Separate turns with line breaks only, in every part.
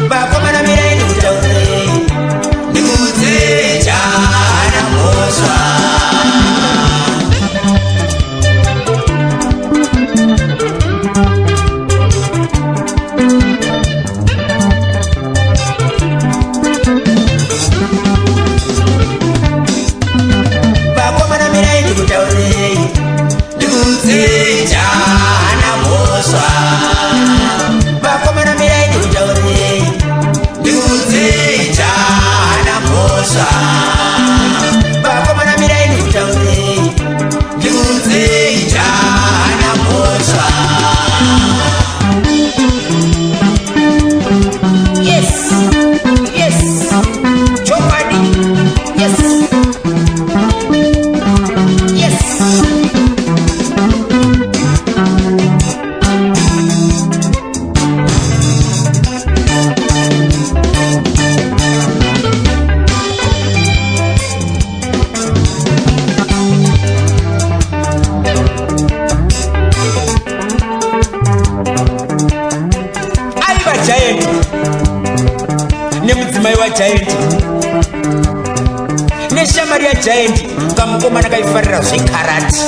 Vakomana mirai ndikutaurei, ndikuudzei Jah haana mhosva. Vakomana mirai ndikutaurei, ndikuudzei Jah haana mhosva. Vakomana mirai ndikutaurei, ndikuudzei Jah haana mhosva. Vakomana mirai ndikutaurei, ndikuudzei Jah haana mhosva. Yes, chokwadi, yes. Aiva Giant nemudzimai waGiant neshamwari yaGiant, kamukomana kaifarira zvekarati.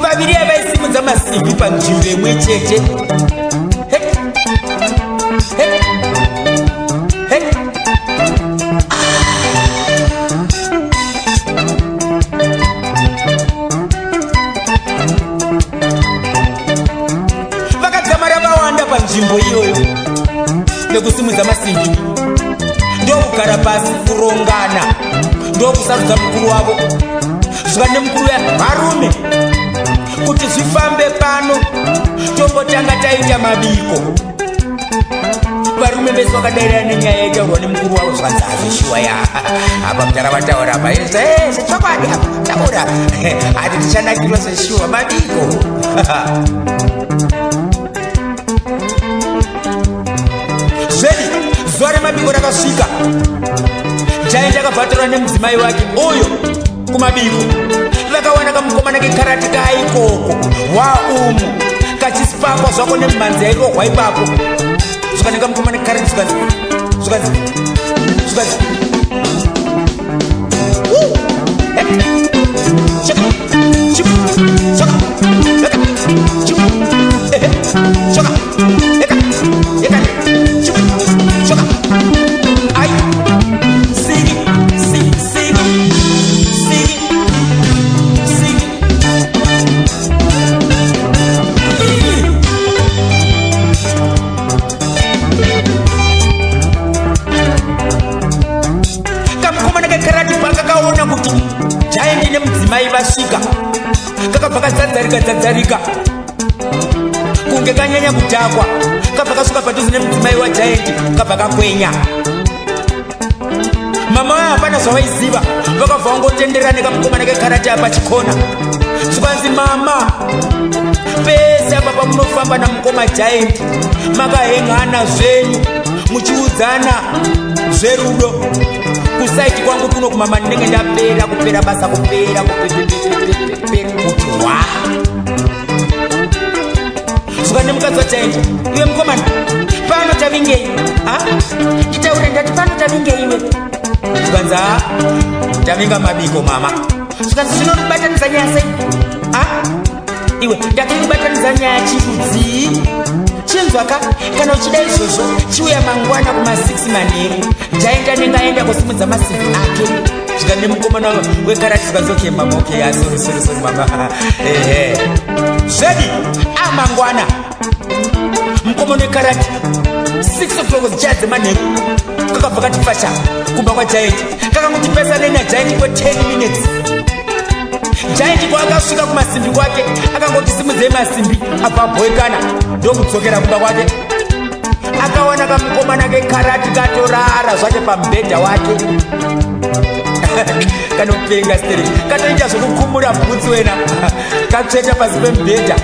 Vaviri avaisimudza masimbi panzvimbo imwe chete. Hey, hey, hey. Vakadzamara vawanda panzvimbo iyoyo nekusimudza masimbi, ndokugara pasi kurongana, ndokusarudza mukuru wavo. Zvika nemukuru ya, "Varume, kuti zvifambe pano tombotanga taita mabiko." Varume vese vakadairana nenyaya yaitaurwa nemukuru wavo. Zvanzi, "Hazvishuwa ya apa mutara vataura apa zvechokwadi apa taura hati tichanakirwa zveshuwa mabiko." Zvedi zuva remabiko rakasvika. Giant akabva atorwa nemudzimai wake uyo kumabiko. Vakawana kamukomana kekarati kaikoko waumu kachisipakwa zvako nemhanzi yairohwa ipapo. Zvikanzi kamukomana kekarati, zvikanzi, zvikanzi, zvikanzi, "Woo! Hey! Shaka! Chipu! Shaka! Eka! Chipu! Ehe! Shaka! Eka! Eka! Chipu! Shaka! Ai! Sigi! Sigi! Sigi! Sigi! Sigi!" Ii! Kamukomana kekarati pakakaona kuti Giant nemudzimai vasvika, kakabva kadzadzarika dzadzarika kunge kanyanya kudhakwa. Kabva kasvika padhuze nemudzimai waGiant, kabva kakwenya mama vayo. Hapana zvavaiziva, vakabva vangotenderera nekamukomana kekarati apa chikona. Zvikanzi, "Mama, pese apa pamunofamba namukoma Giant makahengana zvenyu muchiudzana zverudo, kuside kwangu kuno kumama ndinenge ndapera kupera basa, kupera kupepepepepe kuti hwa." Zvika nemukadzi waGiant, "Iwe mukomana, pano tavingei? A, nditaure, ndati pano tavingei iwe?" Zvikanzi, "A, tavinga mabiko, mama." Zvikanzi, "Zvinobatanidza nyaya sei? A, iwe, ndati kubatanidza nyaya chirudzii? Chinzwaka, kana uchida izvozvo, chiuya mangwana kuma6 manheru. Giant anenge aenda kusimudza masimbi ake." Zvika nemukomana wekarati, zvikanzi, "Okay mama, okay, ah, sorry, sorry, sorry mama, ehe." Zvedi amangwana mukomana wekarati 6 o'clock dzichaya dzemanheru kakabva kati fasha kumba kwaGiant. Kakangoti pesane naGiant kwe10 minutes. Giant kwaakasvika kumasimbi kwake, akangoti simudzei masimbi, abva abhoikana, ndokudzokera kumba kwake. Akawana kamukomana kekarati katorara zvake pamubhedha wake. Kanopenga stereki, katoita zvokukumura bhutsi wena, katsveta pasi pemubhedha,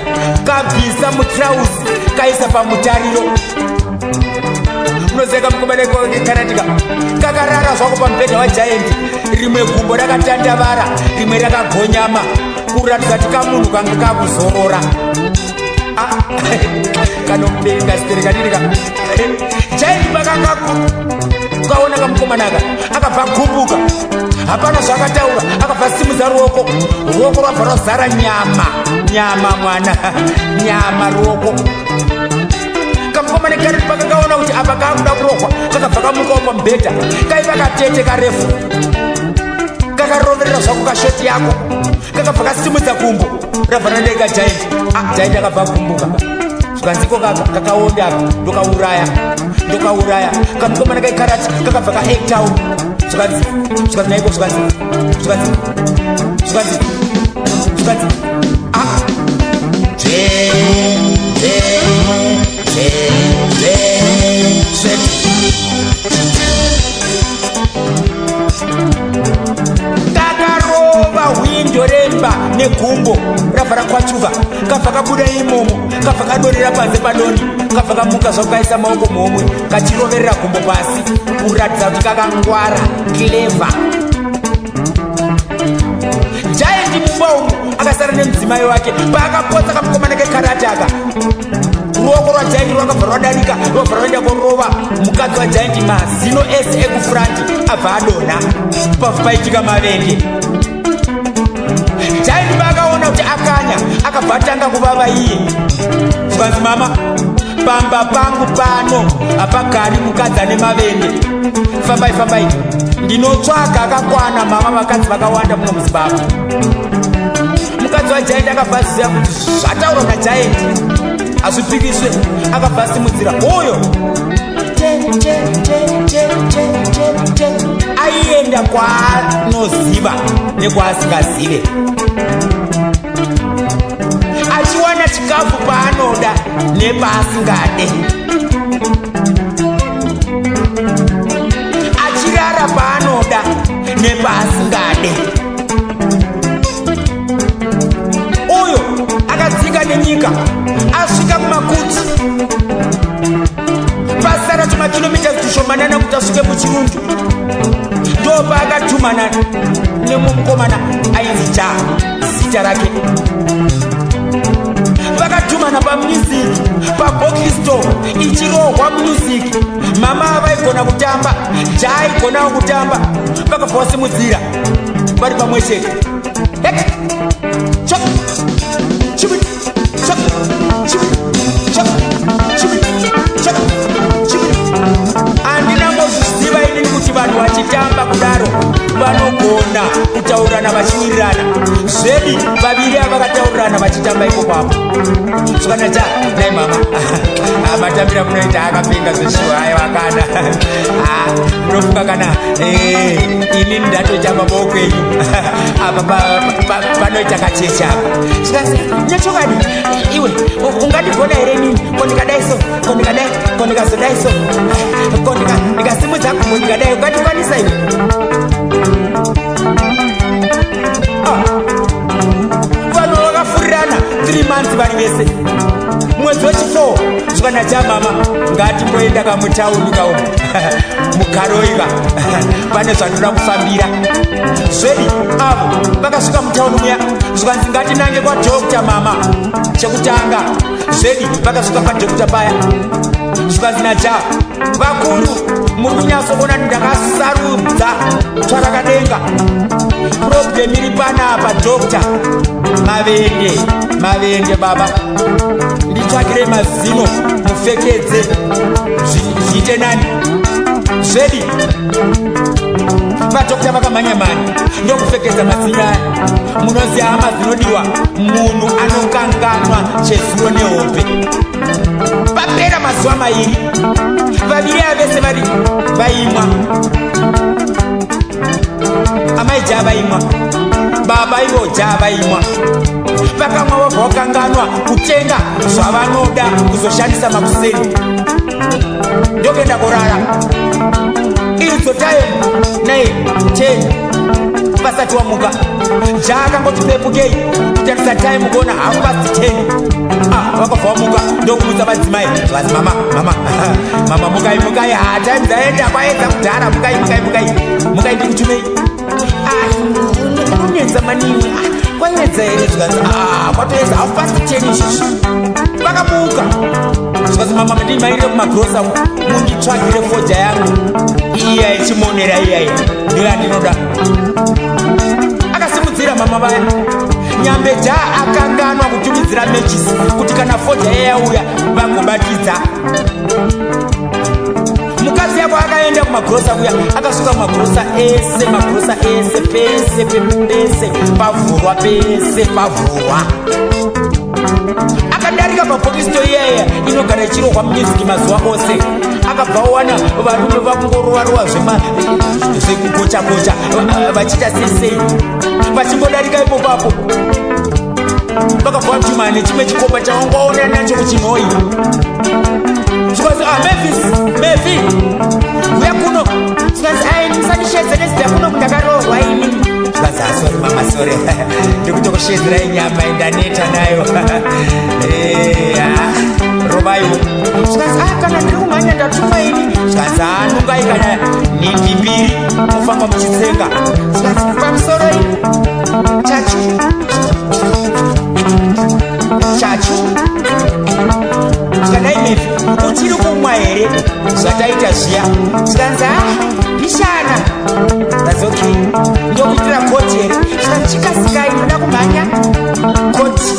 kabvisa mutrauzi, kaisa pamutariro. Unoziva kamukomana kekaratika kakarara zvako pamubhedha waGiant, rimwe gumbo rakatandavara, rimwe rakagonyama, kuratidza kuti kamunhu kange kakuzorora. Ah, kanopenga sitere kadini ka giant pakanga kaona kamukomana aka, akabva agumbuka. Hapana zvaakataura, akabva simudza ruoko. Ruoko rwabva rwazara nyama, nyama mwana, nyama ruoko. Kamukomana kari pakakaona kuti apa kaakuda kurohwa, kakabva kamukawo pamubhedha. Kaiva katete karefu, kakaroverera zvako kashoti yako. Kakabva kasimudza kumbo, rabva randeka giant. Ah, giant akabva agumbuka. Zvikanziko kaka kakaonda aka, ndokauraya, ndokauraya. Kamukomana kaikarati kakabva kaactawo. Zvikanzi, zvikanzi naiko, zvikanzi, zvikanzi, zvikanzi, zvikanzi, ah, dzve dzve dzve dzve sveti. Kakarova hwindo remba negumbo, rabva rakwachuka. Kabva kabuda imomo, kabva kadonera panze padoni. Kabva kamuka zvako, kaisa maoko muhomwe, kachiroverera gumbo pasi kuratidza kuti kakangwara, clever. Giant mumba umu akasara nemudzimai wake. Paakapotsa kamukomana kekarate aka, ruoko rwagiant rwakabva rwadarika, rwabva rwaenda korova mukadzi wagiant. Mazino ese ekufront abva adonha. Pabva paitika mavende. Giant paakaona kuti akanya, akabva atanga kuvava iye. Zvikanzi, "Mama, pamba pangu pano hapagari mukadzi ane mavende. Fambai, fambai, ndinotsvaga akakwana." Mama, vakadzi vakawanda muno muZimbabwe. Mukadzi wagiant akabva aziva kuti zvataurwa nagiant hazvipikiswe. Akabva asimudzira uyo te te te te te te te. Aienda kwaanoziva nekwaasingazive, achiwana chikafu paanoda nepaasingade, achirara paanoda nepaasingade. Uyo akadzika nenyika, asvika kumakuti, pasara tumakilomita tushomanana kuti asvike muchirundu, ndopaakatumana nemumukomana ainzi Ja zita rake. Vakatumana pamusic, pabottle store ichirohwa music. Mama vaigona kutamba, Ja aigonawo kutamba. Vakabva vasimudzira vari pamwe chete. Hek, chok, chibi, chok, chibi, chok, chibi, chok, chibi. Handina mbozviziva inini kuti vanhu vachitamba kudaro vanogona kutaurirana vachiwirirana. Zvedi, vaviri ava vakataurirana vachitamba ipopapo. Zvakanaka nai mama. Ah, matambira munoita akapenga zveshuwa. Aiwa kana ndinofunga kana inini ndatoita maboko enyu apa panoita kacheche apa. Zvikanzi, "Nechokwadi iwe ungandigona here inini? Ko ndikadai so, ko ndikadai, ko ndikazodai so, ko ndikasimudza gumbo ndikadai, ungandikwanisa iwe?" Ah. Vanhu vakafurirana 3 months vari vese. Mwedzi wechi4, zvikanaka mama, ngatimboenda kamutauni kaumu mukaroiva, pane zvanoda kufambira. Zvedi, avo vakasvika mutauni muya. Zvikanzi, "Ngatinange kwadoctor mama chekutanga." Zvedi, vakasvika padoctor paya. Zvikanzi naJa, "Vakuru, muri kunyatsoona kuti ndakasarudza tsvarakadenga. Problem iri panapa doctor, mavende, mavende baba. Nditsvakire mazino mupfekedze, zviite nani." Zvedi, vadoctor vakamhanya mani ndokupfekedza mazino aya. Munoziva hama dzinodiwa, munhu anokanganwa chezuro nehope. Papera mazuva 2, vaviri ava vese vari vaimwa. Amai Ja vaimwa, baba ivo Ja vaimwa. Vakamwa, vabva vakanganwa kutenga zvavanoda kuzoshandisa makuseni, ndokuenda kurara. Idzo time 9 10 vasati wamuka. Ja akangoti pepukei kutarisa time, kuona half past 10. Ah, vakabva vamuka ndokumutsa madzimai. Vazi, "Mama, mama, mama, mukai, mukai. Ha, time dzaenda, kwaedza kudhara. Mukai, mukai, mukai, mukai, ndikutumei. Ah, unonetsa manini. Ah, kwaedza here?" Zvikanzi, "Ah, kwatoedza half past 10 izvizvi." Vakamuka, zvikanzi, "Mama, ndimhairire kumagirosa, munditsvagire fodya yangu iya ichimonera, iyai ndiyo yandinoda." Akasimudzira mama vaya nyambe. Akanganwa kutumidzira mechisi kuti kana fodya yayauya vagobatidza. Mukadzi yako akaenda kumagirosa kuya, akasvika kumagirosa ese, magirosa ese, pese pese pavhurwa, pese pavhurwa. Akadarika pabhokisito iyaya inogara ichirohwa music mazuva ose, akabva wana varume vakungorovarowa zvekugocha-gocha, vachiita sesei. Vachimbodarika ipopapo, vakabva vatuma nechimwe chikomba chavangaona nacho kuchinhoi. Zvikanzi, "Ah, Mavis, Mevi, uya kuno." Zvikanzi, "Ai, musandishedza nezita, kuno kundakarohwa ini." Zvikanzi, "Ah, sorry mama, sorry, ndikutokushedzerai nyama indaneta nayo. Eh, ah, rovaiwo." Zvikanzi, "Ah, kana ndiri kumhanya, ndatuma ini." Zvikanzi, "Ah, nungai kana nhindi mbiri, mufamba muchitsenga." Zvikanzi, "Pamusoro chachu chachu." Zvikadai, "Mevi, uchiri kumwa here zvataita zviya?" Zvikanzi, "A, pishana." Zvikanzi, "Okay, ndokuitira koti here?" Zvikanzi, "Chikasikai, ndoda kumhanya." Koti,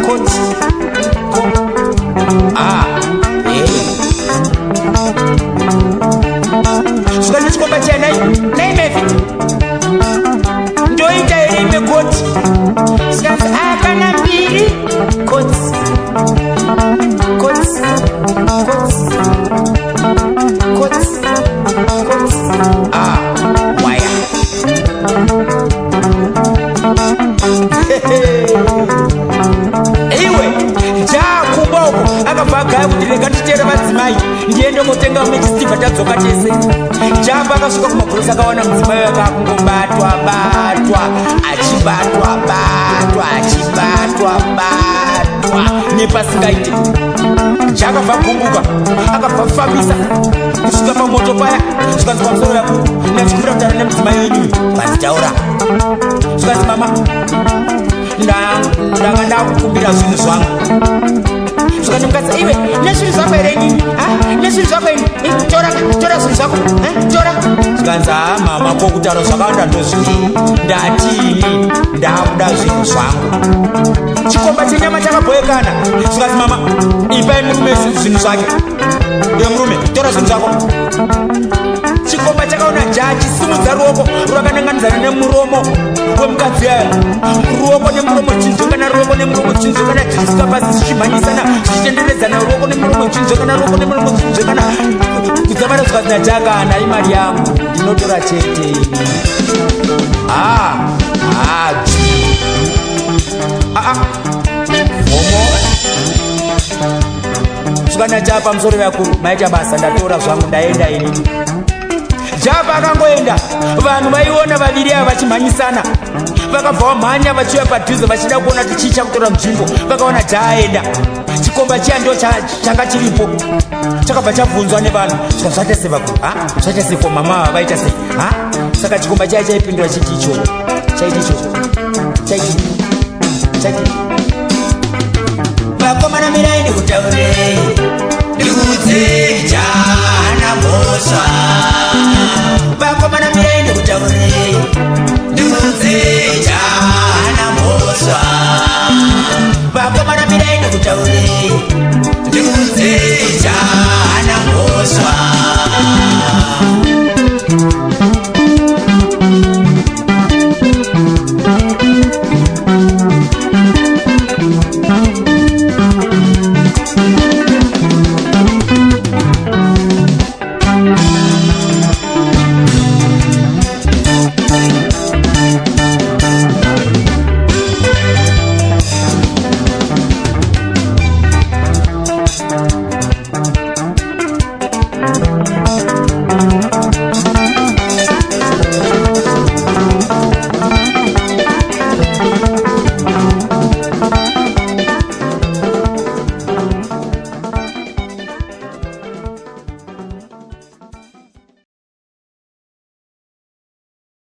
koti, ah, e zvikanzi, "Chikomba chiya, nai nai Mevi, ndoita here ime koti?" Zvikanzi, "A, kana mbiri." Koti, koti, koti, koti, koti, ah, waya. Iwe jakumba uko, akabva agaya kuti, "Rega nditeera madzimai, ndiende kotenga mechistivha, tadzoka tese." Jamba akasvika kumagurosa, akawana mudzimai wake akungobatwa batwa, achibatwa batwa, achibatwa batwa nepasingaite. Jakabva gumbuka, akabva fambisa kusvika pamoto paya. Zvikanzi, "Pamusoro yako, ndachikumbira kutaura nemudzimai wenyu." Zvikanzi, "Taura." Zvikanzi, "Mama, ndanga ndakukumbira zvinhu zvangu." Zvikanzi, "Mukadzi iwe, nezvinhu zvako here inini? Nezvinhu zvako ini? Tora, tora zvinhu zvako, tora." Zvikanzi, "Ha, mama, ko kutaura zvakawanda ndozvii? Ndatini? Ndakuda zvinhu zvangu." Chikomba chenyama chakabhoekana. Zvikanzi, "Mama, ipai murume zvinhu zvake. Iwe murume, tora zvinhu zvako." Chikomba chakaona jachisimudza ruoko rwakananganidzana nemuromo wemukadzi aya, ruoko nemuromo chinzwekana, ruoko nemuromo chinzwekana, zvichisvika pasi, zvichimhanyisana, zvichitenderedzana, ruoko nemuromo chinzwekana, ruoko nemuromo chinzwekana kudzamara. Zvikanzi najakana, "Imari yangu, ndinotora chete." Ah, ah, aa, homo. Svikana cha, "Pamusoro vakuru, maita basa, ndatora zvangu, ndaenda ini." Java akangoenda, vanhu vaiona vaviri ava vachimhanyisana vakabva vamhanya vachiuya padhuze vachida kuona kuti chii chakutora nzvimbo. Vakaona jaaenda, chikomba chiya ndo changa chiripo, chakabva chabvunzwa nevanhu. Zvika, "Zvaita sei vakuru? Ha, zvaita sei? Ko mama ava vaita sei? Ha?" Saka chikomba chaya chaipindura chiti icho chaiti, icho chaiti, chaiti, "Vakomana, mirai ndikutaurei.